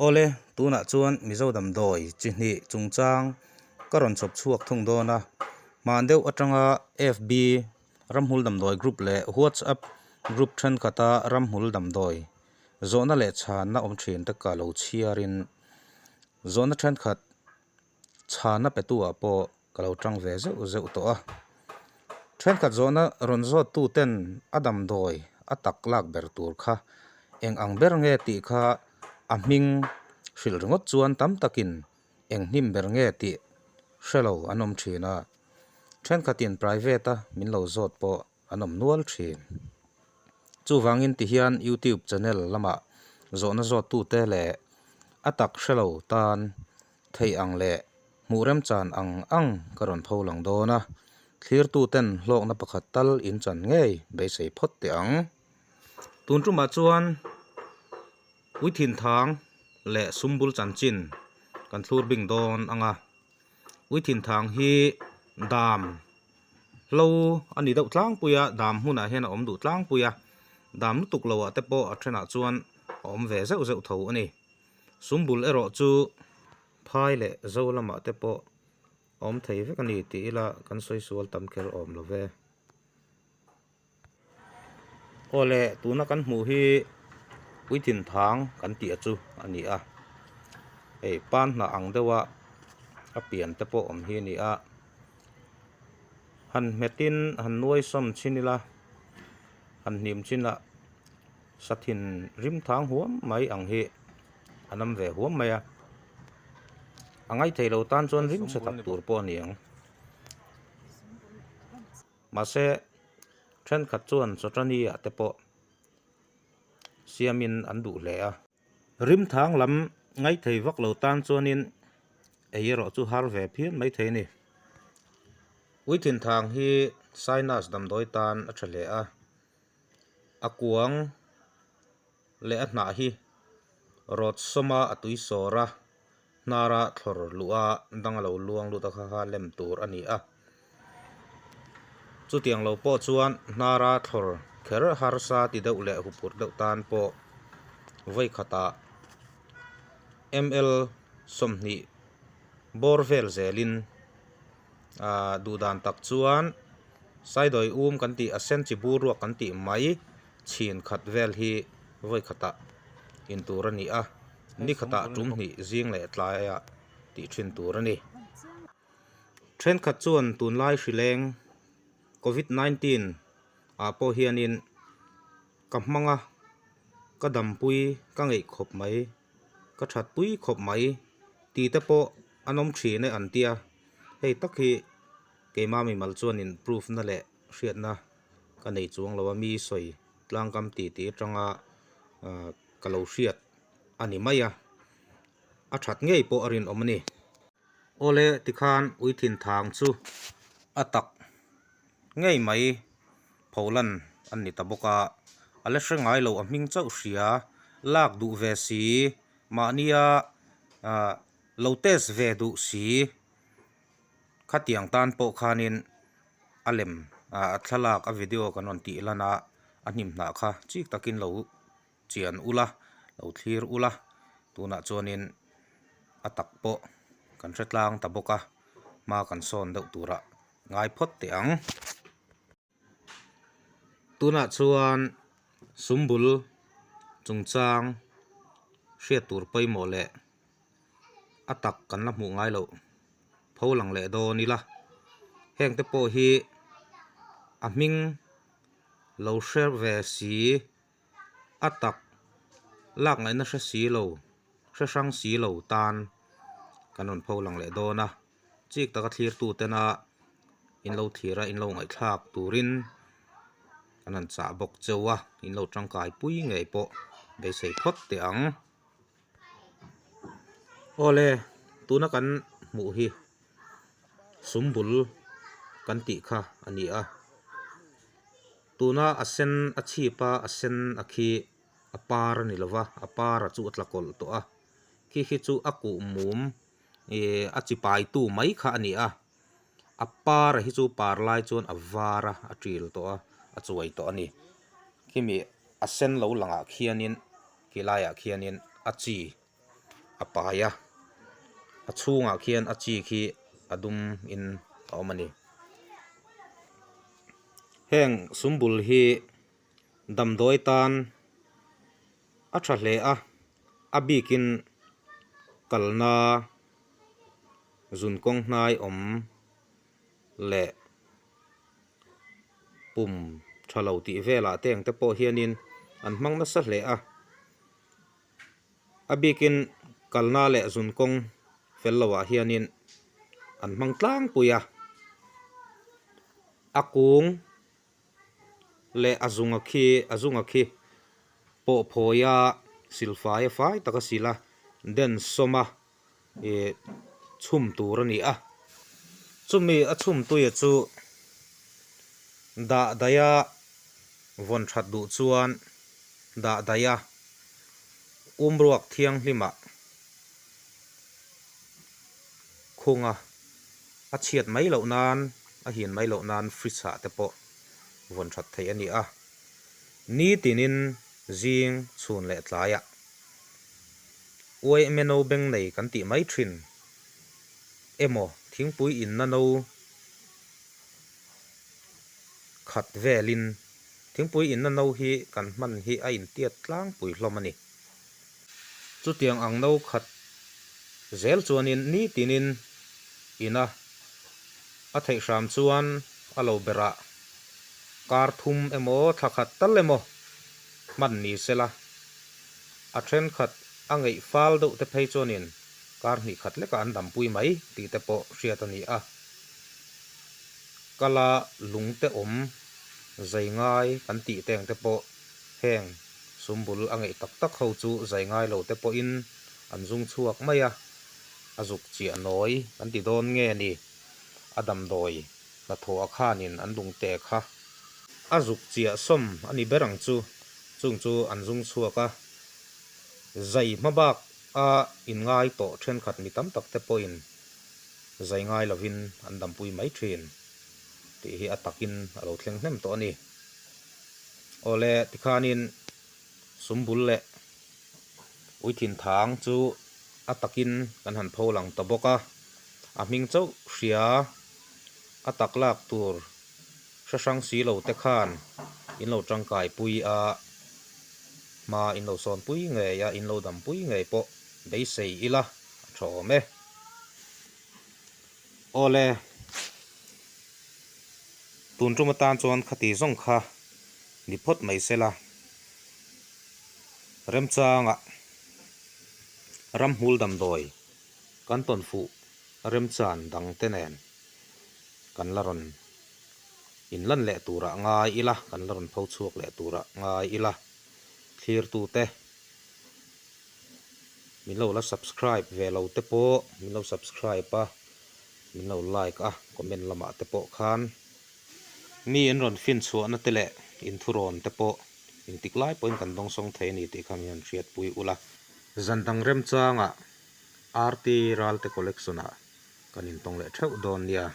Awle, tunah chuan Mizo damdawi chi hnih chungchang ka rawn chhawp chhuak thung dawn a. Hman deuh atanga FB Ramhmul Damdawi Group leh WhatsApp Group thenkhat a Ramhmul Damdawi zawhna leh chhanna awm thin te ka lo chhiarin zawhna thenkhat chhanna petu ah pawh ka lo tang ve zeuh zeuh tawh a. Thenkhat zawhna rawn zawt tu ten a damdawi a tak lak ber tur kha eng ang ber nge tih kha a hming hrilh ringawt chuan tam takin eng hnim ber nge tih hre lo an awm thin a. Thenkhatin private a min lo zawt pawh an awm nual thin. Chuvangin tihian YouTube channel lamah zawhna zawttute leh a tak hre lo tan theih ang leh hmuh remchan ang ang ka rawn pho lang dawn a, thlirtuten hlawkna pakhat tal in chan ngei beisei phawt teh ang. Tun tumah chuan Uithinthang leh Sumbul chanchin kan thlur bing dawn ang a. Uithinthang hi dam hlo a ni deuh tlangpui a, dam hmunah hian a awm duh tlangpui a, dam lutuk loah te pawh a thenah chuan a awm ve zeuh zeuh tho a ni. Sumbul erawh chu phai leh zo lamah te pawh a awm thei vek a ni tih ila kan sawi sual tam kher awm lo ve. Aw le, tuna kan hmuh hi puithin thang kan tih a chu a ni a, hei pan hnah ang deuha a pian te pawh awm hi a ni a, han hmetin han nuai sawm chhin ila han hnim chin a. Sathin rim thang huam mai ang hi a nam ve huam mai a, a ngaithei lo tan chuan rim chhe tak tur pawh a ni ang. Mahse, thenkhat chuan chawtani ah te pawh siamin an duh hle a. Rim thang lam ngaithei vak lo tan chuanin ei erawh chu har ve phian maithei a ni. Uithin thang hi sinus damdawi tan a tha hle a. A kuang leh a hnah hi rawt sawma a tui sawr a, hnara thlawr luh a dang a lo luang lut a kha kha lem tur a ni a. Chutiang lo pawh chuan hnara thlawr kher harsa ti deuh leh huphurh deuh tan pawh vawi khatah ml 20 bawr vel zelin ah duhdan tak chuan Saidawi um kan tih a sen chi bur ruak kan tih mai chhin khat vel hi vawi khatah in tur a ni a, ni khatah tum hnih zing leh tlaiah tih thin tur a ni. Thenkhat chuan tunlai hrileng Covid 19 ah pawh hianin ka hmang a, ka dampui ka ngeih khawp mai, ka thatpui khawp mai tih te pawh an awm thin e an tia, hei tak hi Keimah mimal chuanin proof na leh hriatna ka nei chuang lo a, mi sawi tlangkam tih tih atanga ka lo hriat a ni mai a, a that ngei pawh a rinawm a ni. Awle tikhan uithin thang chu a tak ngei mai pholan an ni ta bawk a, a la hre ngai lo a hming chauh hria lak duh ve si mahnia lo test ve duh si. Khatiang tan pawh khanin a lem ah a thlalak a video kan rawn tih lan a, a hnim hnah kha chik takin lo chian ula lo thlir ula tunah chuanin a tak pawh kan hre tlang ta bawk a hma kan sawn deuh turah ngai phawt teh ang. Tunah chuan sumbul chungchang hriat tur pawimawh leh a tak kan la hmuh ngai loh pho lang leh dawn ila heng te pawh hi a hming lo hre ve si a tak lak ngaihna hre si lo hre hrang si lo tan kan rawn pho lang leh dawn a chik taka thlir tu tena in lo thlir a in lo ngaihthlak turin kan han chah bawk cheu a in lo tangkai pui ngei pawh beisei phawt teh ang. Awle tuna kan hmuh hi sumbul kan tih kha a ni a tuna a sen a chhip a a sen a khi a par a ni lo va a par a chu a tla kawlh tawh a khi khi chu a kuh mum ih a chi pai tu mai kha a ni a a par a hi chu par lai chuan a var a a til tawh a a chuai tawh a ni khimi a sen lo langah khianin. Khi laiah khianin a chi a pai a a chhungah khian a chi khi a dum in a awm a ni. Heng sumbul hi damdawi tan a tha hle a, a bikin kalna zun kawng hnai awm leh pum tha lo tih velah te ang te pawh hianin an hmang nasa hle a, a bikin kalna leh zun kawng fel loah hianin an hmang tlangpui a, a kung leh a zunga khi a zunga khi pawh phawia silfai a fai taka sil a den sawm a ih chhum tur a ni a chumi a chhum tuia chu dah daih a vawn that duh chuan dah daih a umruak thianghlim ah khung a a chhiat mai loh nan a hin mai loh nan fridge ah te pawh vawn that theih a ni a nitinin zing chhun leh tlaiah. Uaime no beng nei kan tih mai thin emaw thingpui inna no khat velin thingpui inna no hi kan hman hi a intiat tlangpui hlawm a ni. Chutiang ang no khat zel chuanin nitinin ina a theih hram chuan a lo berah kar thum emaw thla khat tal emaw hman ni sela. A thenkhat a ngeih fal deuh te phei chuanin kar hnih khat lekah an dampui mai tih te pawh hriat a ni a. Kala lung te awm zai ngai kan tih teng te pawh heng sumbul a ngeih tak tak ho chu zai ngai lo te pawhin an zung chhuak mai a, a zuk chiah nawi kan ti dawn nge ni? A damdawi hnathawh a khanin an lungte kha a zuk chiah sawm a ni ber ang chu, chung chu an zung chhuak a, zai hma bak a inngai tawh thenkhat mi tam tak te pawhin zai ngai lovin an dampui mai thin tih hi a takin a lo thleng hnem tawh a ni. Awle tikhanin sumbul leh uithinthang chu a takin kan han pho lang ta bawk a, a hming chauh hria a tak lak tur hre hrang si lo te khan in lo tangkai pui a, hma in lo sawn pui ngei a, in lo dam pui ngei pawh beisei ila a tha awm e. Awle, tun tum atan chuan khati zawng kha ni phawt mai sela, remchangah ramhmul damdawi kan tawn fuh remchan dang te nen kan la rawn inlan leh turah ngai ila, kan la rawn pho chhuak leh turah ngai ila, thlirtute min lo la subscribe ve lo te pawh min lo subscribe a, min lo like a, comment lamah te pawh khan mi an rawn fin chhuahna te leh inthurawn te pawh engtik lai pawhin kan dawngsawng thei a ni tih kha min han hriatpui ula. Zan dang remchangah RT Ralte Collection ah kan intawng leh theuh dawn nia.